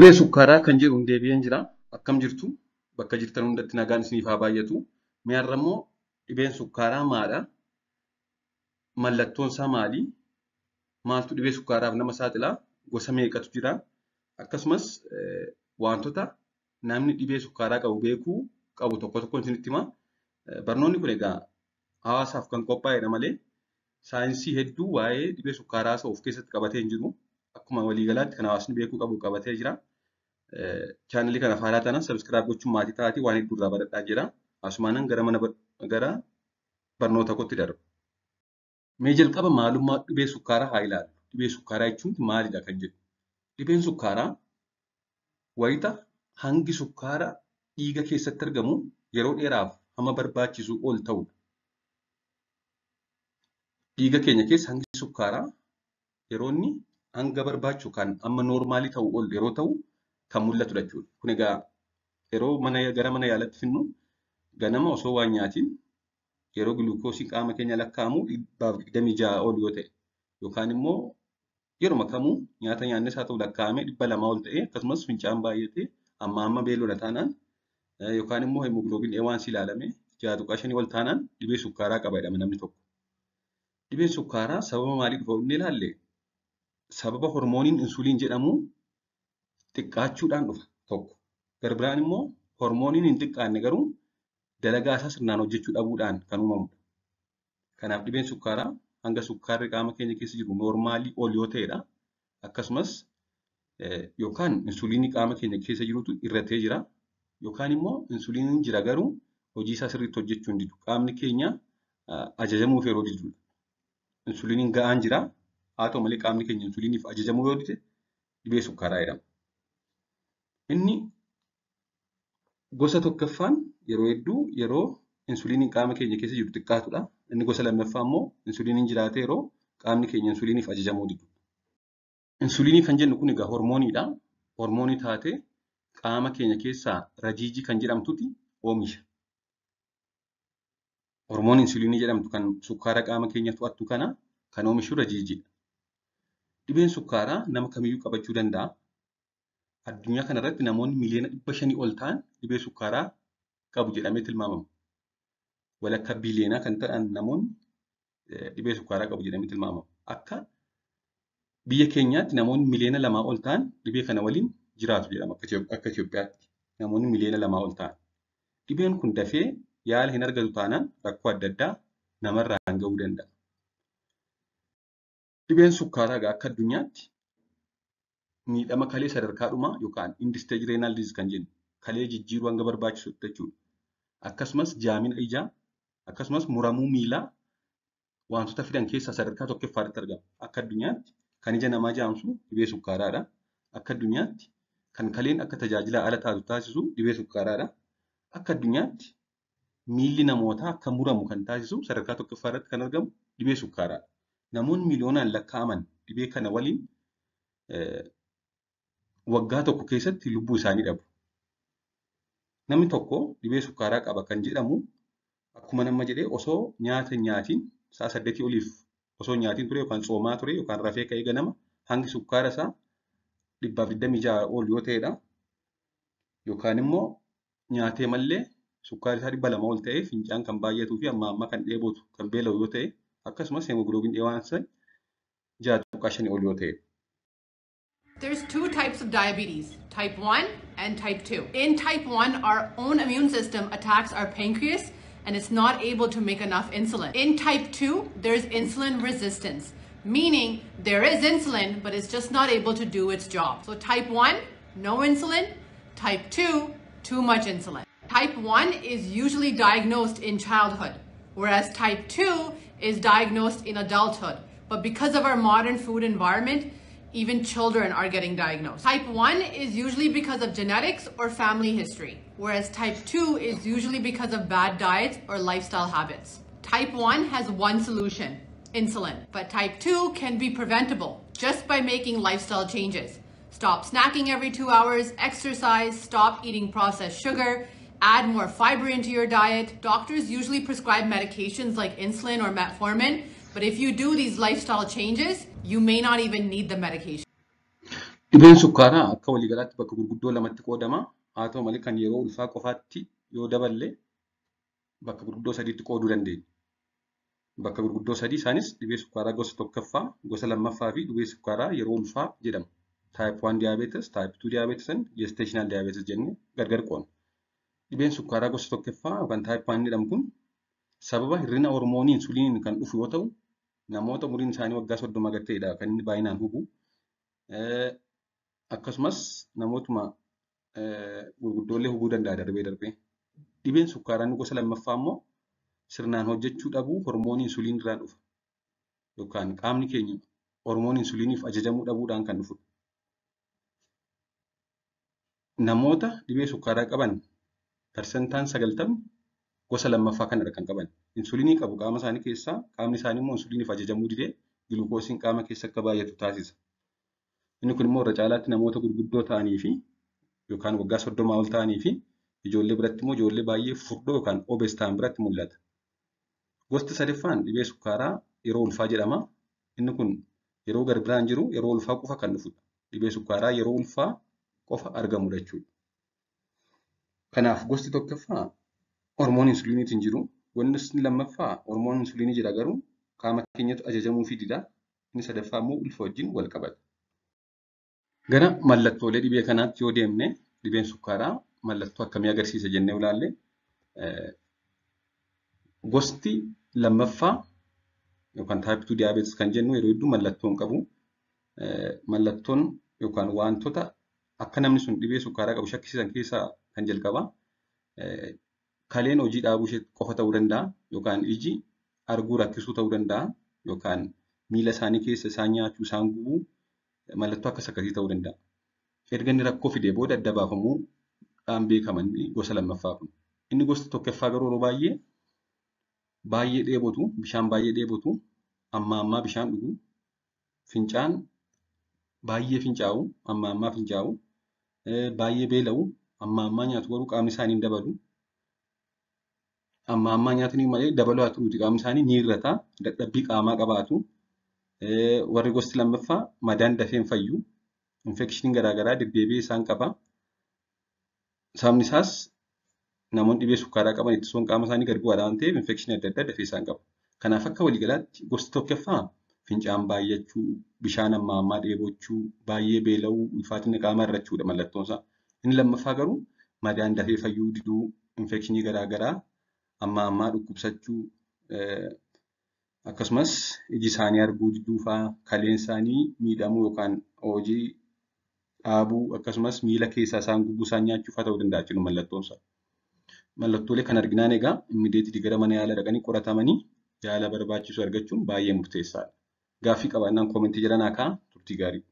Dhibee sukkaaraa kan jedhuun deebi'een jira. Akkam jirtu? Bakka jirtan hundatti nagaan isiniif haa baay'atu. Mee har'a immoo dhibeen sukkaaraa maadha? Mallattoon isaa maali? Maaltu dhibee sukkaaraaf nama saaxila? Gosa meeqatu jira? Akkasumas wantoota namni dhibee sukkaaraa qabu beekuu qabu tokko tokkoon isinitti hima. Barnoonni kun egaa hawaasaaf kan qophaa'edha malee saayinsii hedduu waa'ee dhibee sukkaaraa of keessatti qabatee hin jiru. Akkuma waliigalaatti kan hawaasni beekuu qabu qabatee jira. Chaanalii kana haaraa taanaan subscribe gochuun maatii ta'aatii waan hedduu irraa baradhaa jira. Asumaanan gara barnoota kootti darba. Mee jalqaba maalummaa dhibee sukkaaraa haa ilaallu. Dhibee sukkaaraa jechuun maalidha kan jedhu. Dhibeen sukkaaraa wayita hangi sukkaara dhiiga keessatti argamu yeroo dheeraaf hamma barbaachisu ol ta'udha. Dhiiga keenya keessa hangi sukkaaraa yeroo inni hanga barbaachisu kan amma noormaalii ta'u ol yeroo ta'u kan mul'atudha jechuudha. Kun egaa yeroo gara mana yaalaatti finnu ganama osoo waan nyaatiin yeroo giluukoosii qaama keenya lakkaa'amu 126 ol yoo ta'e yookaan immoo yeruma kamuu nyaata nyaannes haa ta'u lakkaa'amee 200 ol ta'e akkasumas fincaan baay'atee amma amma beelodha taanaan yookaan immoo hemoogiloobiin A1C ilaalame 6.5 ol taanaan dhibee sukkaaraa qaba jedhama namni tokko. Dhibeen sukkaaraa sababa maalii dhufa inni ilaalle sababa hormooniin insuliin jedhamu xiqqaachuudhaan dhufa tokko. Gara biraan immoo hormooniin hin xiqqaanne garuu dalagaa isaa sirnaan hojjechuu dhabuudhaan kan uumamudha. Kanaaf dhibeen sukkaaraa hanga sukkaarri qaama keenya keessa jiru noormaalii ol yoo ta'edha. Akkasumas yookaan insuliinii qaama keenya keessa jirutu irratee jira. Yookaan immoo insuliiniin jira garuu hojii isaa sirriitti hojjechuu hin didu. Qaamni keenya ajajamuuf yeroo didudha. Insuliiniin ga'aan jira. Haa ta'u malee qaamni keenya insuliiniif ajajamuu yoo dide dhibee sukkaaraa jedhama. Inni gosa tokkoffaan yeroo hedduu yeroo insuliiniin qaama keenya keessa jiru xiqqaatudha. Inni gosa lammaffaa immoo insuliiniin jiraatee yeroo qaamni keenya insuliiniif ajajamuu didu. Insuliinii kan jennu kun egaa hormooniidha. Hormoonii taatee qaama keenya keessaa rajiijii kan jedhamtuti oomisha. Hormooniin insuliinii jedhamtu kan sukkaara qaama keenya to'attu kana kan oomishu rajiijiidha. Dhibeen sukkaaraa nama kamiyyuu qabachuu danda'a. Addunyaa kanarratti namoonni miliyoona 500 ol ta'an dhibee sukkaaraa qabu jedhamee tilmaamama. Walakkaa biliyoonaa kan ta'an namoonni dhibee sukkaaraa qabu jedhamee tilmaamama. Akka biyya keenyaatti namoonni miliyoona 2 ol ta'an dhibee kana waliin jiraatu jedhama akka Itoophiyaatti. Namoonni miliyoona 2 ol ta'an. Dhibeen kun dafee yaala hin argatu taanaan rakkoo adda addaa namarraan gahuu danda'a. Dhibeen sukkaaraa egaa akka addunyaatti miidhama kalee sadarkaa dhumaa yookaan end stage renal disease kan jennu kalee jijjiiruu hanga barbaachisutti jechuudha. Akkasumas jaamina ijaa akkasumas muramuu miilaa wantoota fidan keessaa sadarkaa tokkoffaatti argama. Akka addunyaatti kan ija namaa jaamsu dhibee sukkaaraadha. Akka addunyaatti kan kaleen akka tajaajila ala taatu taasisu dhibee sukkaaraadha. Akka addunyaatti miilli namootaa akka muramu kan taasisu sadarkaa tokkoffaa irratti kan argamu dhibee sukkaaraadha. Namoonni miliyoonaan lakkaa'aman dhibee kana waliin waggaa tokko keessatti lubbuu isaanii dhabu. Namni tokko dhibee sukkaaraa qaba kan jedhamu akkuma nama jedhee osoo nyaata hin nyaatiin sa'a 8 oliif osoo hin nyaatiin ture yookaan tsoomaa ture yookaan rafee ka'ee ganama hangi sukkaara isaa 126 ol yoo ta'edha. Yookaan immoo nyaatee malee sukkaarri isaa 200 ol ta'ee fincaan kan baay'atuu fi amma amma kan dheebotu kan beela'u yoo ta'e akkasumas hemoogiloobiin A1C 6.5 ol yoo ta'e. There's two types of diabetes, type 1 and type 2. In type 1, our own immune system attacks our pancreas and it's not able to make enough insulin. In type 2, there's insulin resistance, meaning there is insulin, but it's just not able to do its job. So type 1, no insulin. Type 2, too much insulin. Type 1 is usually diagnosed in childhood, whereas type 2 is diagnosed in adulthood. But because of our modern food environment, even children are getting diagnosed. Type 1 is usually because of genetics or family history, whereas type 2 is usually because of bad diets or lifestyle habits. Type 1 has one solution, insulin, but type 2 can be preventable just by making lifestyle changes. Stop snacking every 2 hours, exercise, stop eating processed sugar, add more fiber into your diet. Doctors usually prescribe medications like insulin or metformin, but if you do these lifestyle changes, you may not even need the medication. Dhibeen sukkaaraa akka waliigalaatti bakka gurguddoo lamatti qoodama. Haa ta'u malee kan yeroo ulfaa qofaatti yoo daballe bakka gurguddoo sadiitti qooduu dandeenya. Bakka gurguddoo sadii isaanis dhibee sukkaaraa gosa tokkoffaa, gosa lammaffaa fi dhibee sukkaaraa yeroo ulfaa jedhamu. Type 1 diabetes, type 2 diabetes and gestational diabetes jennee gargar qoodna. Dhibeen sukkaaraa gosa tokkoffaa yookaan type 1 jedhamu kun sababa hir'ina hormoonii insuliiniin kan dhufu yoo ta'u, namoota umuriin isaanii waggaa 30 gad ta'edha kan inni baay'inaan hubu. Akkasumas namootuma gurguddoollee hubuu danda'a darbee darbee. Dhibeen sukkaaraa inni gosa lammaffaa immoo sirnaan hojjechuu dhabuu hormoonii insuliinii irraa dhufa. Yookaan qaamni keenya hormoonii insuliiniif ajajamuu dhabuudhaan kan dhufudha. Namoota dhibee sukkaaraa qaban parsantaan 90 gosa lammaffaa kanadha kan qaban. Insuliinii qabu qaama isaanii keessaa qaamni isaanii immoo insuliiniif ajajamuu didee giluukoosiin qaama keessa akka baay'atu taasisa. Inni kun immoo irra caalaatti namoota gurguddoo ta'anii fi yookaan waggaa 30 ol ta'anii fi ijoollee biratti immoo ijoollee baay'ee furdoo yookaan obese ta'an biratti mul'ata. Gosti sadaffaan dhibee sukkaaraa yeroo ulfaa jedhama. Inni kun yeroo garbiraan jiru yeroo ulfaa qofa kan dhufudha. Dhibee sukkaaraa yeroo ulfaa qofa argamudha jechuudha. Kanaaf gosti tokkoffaa hormoonii insuliiniitiin jiru. Gosti lammaffaa hormoonii insuliinii jira garuu qaama keenyatu ajajamuufii dida. Inni sadaffaa immoo ulfa wajjin wal qabata. Gara mallattoolee dhibee kanaatti yoo deemne dhibeen sukkaaraa mallattoo akkamii agarsiisa jennee ilaalle gosti lammaffaa yookaan type 2 diabetes kan jennu yeroo hedduu mallattoo hin qabu. Mallattoon yookaan wantoota akka namni sun dhibee sukkaaraa qabu shakkisiisan keessaa kan jalqabaa kaleen hojii dhaabuu ishee qofa ta'uu danda'a yookaan iji arguu rakkisuu ta'uu danda'a yookaan miila isaanii keessa isaan nyaachuu isaan gubuu mallattoo akkas akkasii ta'uu danda'a. Erga inni rakkoo fidee booda adda baafamuudhaan beekaman gosa lammaffaa kun. Inni gosa tokkoffaa garuu yeroo baay'ee baay'ee dheebotu, bishaan baay'ee dheebotu, amma ammaa bishaan dhugu, fincaan baay'ee fincaa'u, amma ammaa fincaa'u, baay'ee beela'u, amma ammaa nyaatu garuu qaamni isaanii hin dabalu. Amma ammaa nyaatni malee dabaluu haa turuuti qaamni isaanii ni hir'ata, dadhabbii qaamaa qabaatu. Warri gosti lammaffaa madaan dafee hin fayyu, infekshiniin garaagaraa deddeebi'ee isaan qaba. Sababni isaas namoonni dhibee sukkaaraa qaban ittisuun qaama isaanii gad bu'aadha waan ta'eef infekshinii adda addaa dafee isaan qaba. Kanaaf akka waliigalaatti gosti tokkoffaa fincaan baay'achuu, bishaan amma ammaa dheebochuu, baay'ee beela'uu, ulfaatina qaamaa hir'achuudha mallattoon isaa. Inni lammaffaa garuu madaan dafee fayyuu diduu, infekshinii garaagaraa amma ammaa dhukkubsachuu, akkasumas iji isaanii arguu diduu fa'aa, kaleen isaanii miidhamuu yookaan hojii dhaabuu akkasumas miila keessaa isaan gubuu isaan nyaachuu fa'aa ta'uu danda'a jechuudha mallattoon isaa. Mallattoolee kan arginaan egaa immediately gara mana yaalaa dhaqanii qoratamanii yaala barbaachisu argachuun baay'ee murteessaadha. Gaaffii qabaannaan koomentii jala naa kaa'aa. Turtii gaarii.